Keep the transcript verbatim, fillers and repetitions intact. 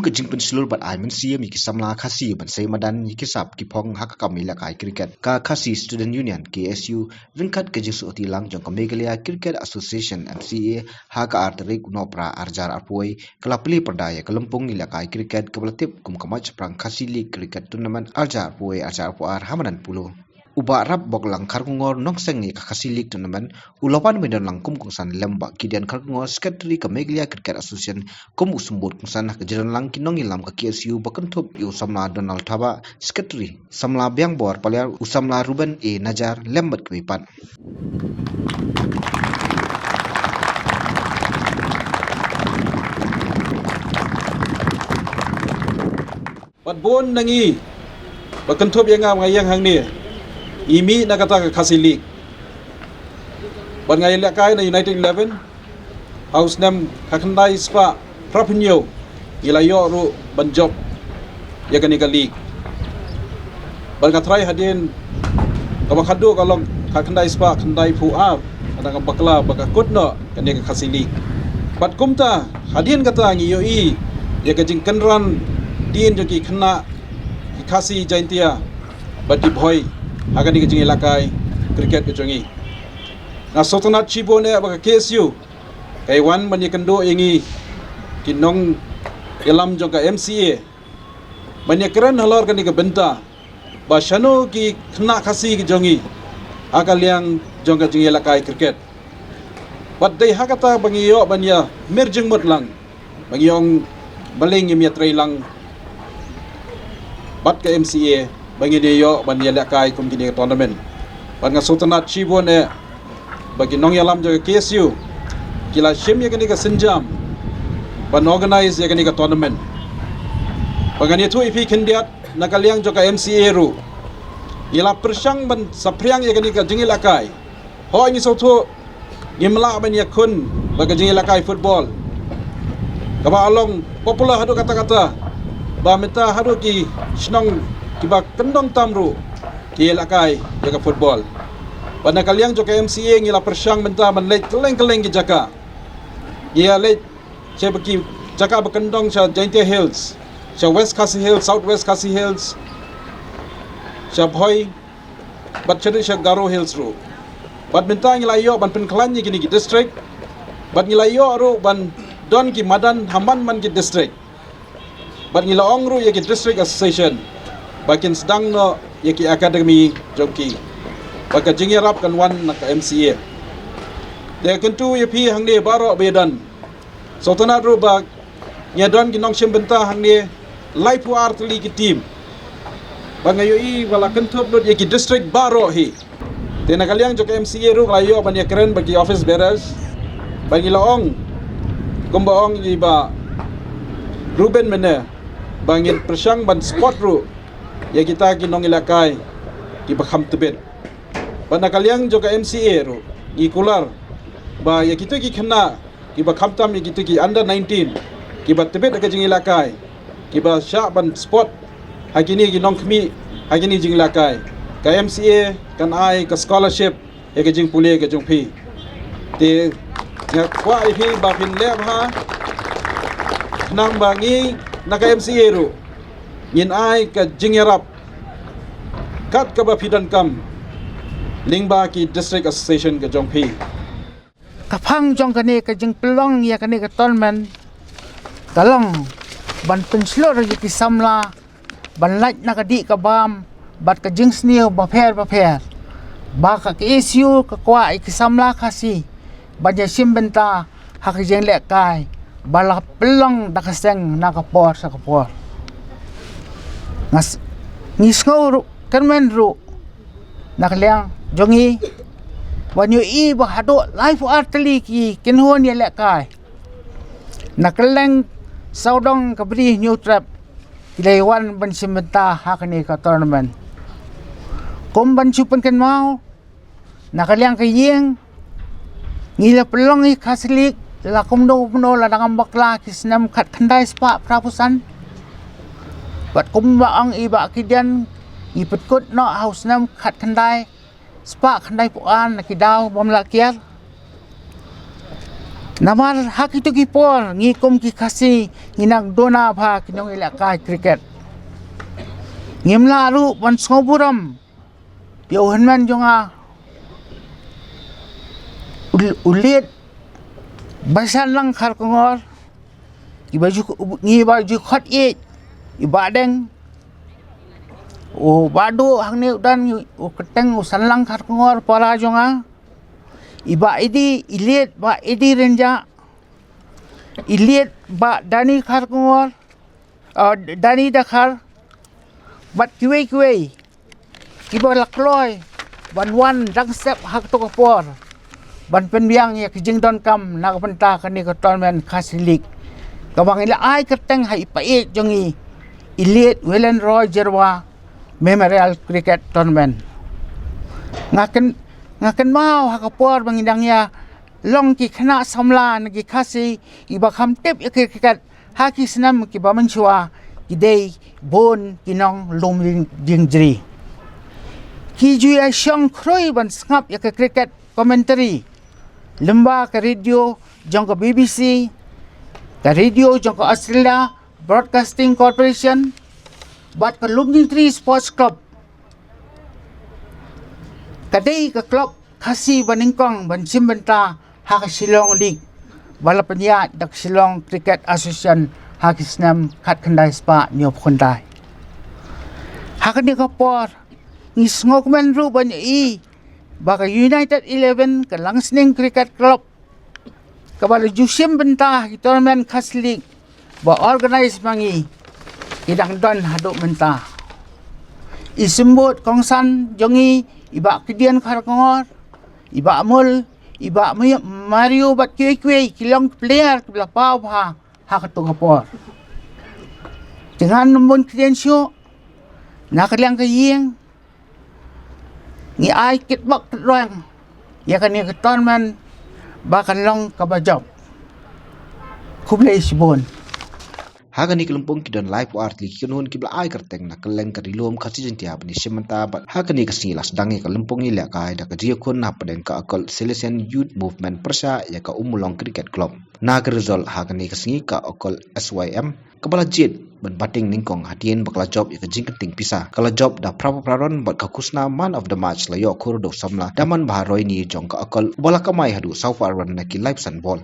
ka jingpynshlur bad ai mynsiem ïa ki samla Khasi ban sei madan ïa ki sap ki phong ha ka kam ïalehkai cricket. Ka Khasi Student Union, K S U, ryngkat ka jingsngewthuh lang jong ka Meghalaya Cricket Association, M C A, ha ka ar tarik u Nohprah ar hajar arphew wei, ka la plie pyrda ïa ka lympung ïalehkai cricket kaba la tip kum ka Mawshynrang Khasi League Cricket Tournament ar hajar arphew wei ar hajar arphew ar ha Madan Polo. U Bah Rapboklang Kharkongor, nongseng ïa ka Khasi League Tournament, u la wan ban ïadon lang kum u kongsan lem u Bah Gideon Kharkongor, Secretary ka Meghalaya Cricket Association, kum u symbud kongsan ha ka jingdon lang ki nongïalam ka K S U ba kynthup ïa u samla Donald Thabah, Secretary, samla Biangbor Paliar, u samla Ruben A Najar, lem bad kiwei pat. Bad bun na ngi ba kynthup ïa nga ba nga ïeng hangne, ngi mih na kata ka Khasi League. Bad nga ïalehkai na United Eleven ha u snem khatkhyndai spah phraphew hynñiew, ngi la ïoh ruh ban jop ïa kane ka league. Bad nga tharai hadien kaba khadduh ka long khatkhyndai spah khyndaiphew ar, ka dang bakla ba ka kut noh kane ka Khasi League. Bad kumta hadien kata ngi ïohi ïa ka jingkynran dien jong ki khynnah ki Khasi Jaintia bad ki Bhoi ha kane ka jingïalehkai cricket ka jong ngi. Nga sngewtynnat shibun eh ba ka K S U ka wan ban ïakynduh ïa ngi ki nongïalam jong ka M C A ban ïakren halor kane ka bynta ba shano ki khynnah Khasi ki jong ngi ha ka liang jong ka jingïalehkai cricket. Bad dei ha kata ba ngi ïoh ban ïa mir jingmut lang, ba ngi ong balei ngim ïatrei lang bad ka M C A ba ngin ïoh ban ïalehkai kum kine ka tournament. Bad nga sngewtynnat shibun eh ba ki nongïalam jong ka K S U ki la shim ïa kane ka sienjam ban organise ïa kane ka tournament. Ba ngan ïathuh ïa phi khyndiat, na ka liang jong ka M C A ruh ngi la pyrshang ban saphriang ïa kane ka jingïalehkai. Hooid, ngi sngewthuh ngim lah ban ïakhun bad ka jingïalehkai football kaba long popular haduh katta katta, ba mynta haduh ki shnong kiba kyndong tam ruh ki ïalehkai ïa ka football. Bad na ka liang jong ka M C A ngi la pyrshang mynta ban leit kylleng kylleng ki jaka. Ngi ïa leit sha ba ki jaka ba kyndong, sha Jaintia Hills, sha West Khasi Hills, South West Khasi Hills, sha Bhoi, bad sha, sha Garo Hills ruh. Bad mynta ngi la ïoh ban pynkhlaiñ ïa kine ki district, bad ngi la ïoh ruh ban don ki madan ha man man ki district. Bad ngi la ong ruh ïa ki district association ba kin sdang noh ïa ki academy jong ki, ba ka jingïarap kan wan na ka M C A. Te kyntu ïa phi hangne baroh ba ïadon, sngewtynnat ruh ba ngi don ki nongshim bynta hangne laiphew ar tylli ki team. Ba nga ïohi ba la kynthup lut ïa ki district baroh hi. Te na ka liang jong ka M C A ruh la ïoh ban ïakren bad ki office bearers, ba ngi la ong kumba ong i Bah Ruben mynne, ba ngin pyrshang ban support ruh ïa kita ki nongïalehkai kiba kham tbit. Bad na ka liang jong ka M C A ruh ngi kular ba ïa kito ki khynnah kiba khamtam ïa kito ki under nineteen kiba tbit ha ka jingïalehkai, kiba shah ban support ha kine ki nongkhmih ha kine ki jingïalehkai, ka M C A kan ai ka scholarship ïa ka jingpule ka jong phi. Te nga kwah ïa phi ba phin leh bha, khnang ba ngi na ka M C A ruh ngin ai ka jingïarap kat kaba phi donkam lyngba ki district association ka jong phi. Ka phang jong kane ka jingpynlong ïa kane ka tournament ka long ban pynshlur ïa ki samla ban lait na ka dih ka bam bad ka jingsniew bapher bapher, ba ka K S U ka kwah ïa ki samla Khasi ban ïashim bynta ha ka jinglehkai ba la pynlong da ka seng na ka por sha ka por. Nga s-, ngi sngew ruh, kyrmen ruh na ka liang jong ngi, ba ngi ïohi ba haduh laiphew ar tylli ki kynhun ïalehkai na kylleng sawdong ka Bri Hynñiewtrep ki la wan ban shim bynta ha kane ka tournament. Kum ban shu pynkynmaw, na ka liang ka ïing ngi la pynlong ïa ka Khasi League la kumno kumno la dang bakla ki snem khatkhyndai spah phraphew san. Bad kumba ong i Bah Gideon, ngi pynkut noh ha u snem khatkhyndai spah khyndaiphew ar na ki daw bym lah kiar. Namar ha kito ki por ngi kum ki Khasi ngi nang duna bha ki nongïalehkai cricket. Ngim lah ruh ban sngewburom ïa u hynmen jong nga u, u Liet Basanlang Kharkongor, ngi ba ju, ngi ba ju khot ïeit, i Bah Deng, u Bah Du hangne u don, u kyrteng u Sanlang Kharkongor para jong nga, i Bah Idi, i Liet Bah Idi Rynjah, i Liet Bah Dani Kharkongor, uh, Dani Dkhar, bad kiwei kiwei kiba la kloi ban wan dang sep ha kato ka por ban pynbiang ïa ka jingdonkam na ka bynta kane ka tournament Khasi League, kaba ngi la ai kyrteng ha i paid jong ngi, i Liet Wellen Roy Jyrwa Memorial Cricket Tournament. Nga kyn, nga kynmaw ha ka por ba ngi dang ïa long ki khynnah samla na ki Khasi kiba kham tip ïa ka cricket, ha ki snem kiba mynshuwa ki dei bun ki nonglum jing, jingjri. Ki ju ïa shong khrui ban sngap ïa ka cricket commentary lyngba ka radio jong ka B B C, ka radio jong ka Australia Broadcasting Corporation, bad ka Lumjingtree Sports Club. Ka dei ka club Khasi ba nyngkong ban shim bynta ha ka Shillong League, ba la pynïaid da ka Shillong Cricket Association ha ki snem khatkhyndai spah hynñiewphew khyndai. Ha kane ka por ngi sngewkmen ruh ban ïohi ba ka United Eleven, ka Langsning Cricket Club, kaba la ju shim bynta ha ki tournament Khasi League ba organise ma ngi, ki dang don haduh mynta. I symbud kongsan jong ngi, i Bah Kidian Kharkongor, i Bah Mul, i Bah Mario bad kiwei kiwei ki long player kiba la paw bha ha kato ka por. Te ngan ym bun kyntien shuh, na ka liang ka ïing ngi ai kitbok kitrwiang ïa kane ka tournament ba kan long kaba jop. Khublei shibun. Ha kane ka lympung ki don laiphew ar tylli ki kynhun kiba la ai kyrteng na kylleng ka Ri Lum Khasi Jaiñtia ban ïashim bynta bad ha kane ka sngi la sdang ïa ka lympung ïalehkai da ka jingïakhun hapdeng ka akol Salesian Youth Movement pyrshah ïa ka Ummulong Cricket Club. Na ka result ha kane ka sngi ka akol S Y M kaba la jied ban batting nyngkong hadien ba ka la jop ïa ka jingkynting pisa, ka la jop da phra phew phra run bad ka khusna man of the match la ïoh khur da u samla Damanbha Roini jong ka akol uba la kamai haduh saw phew ar run na ki laiphew san ball.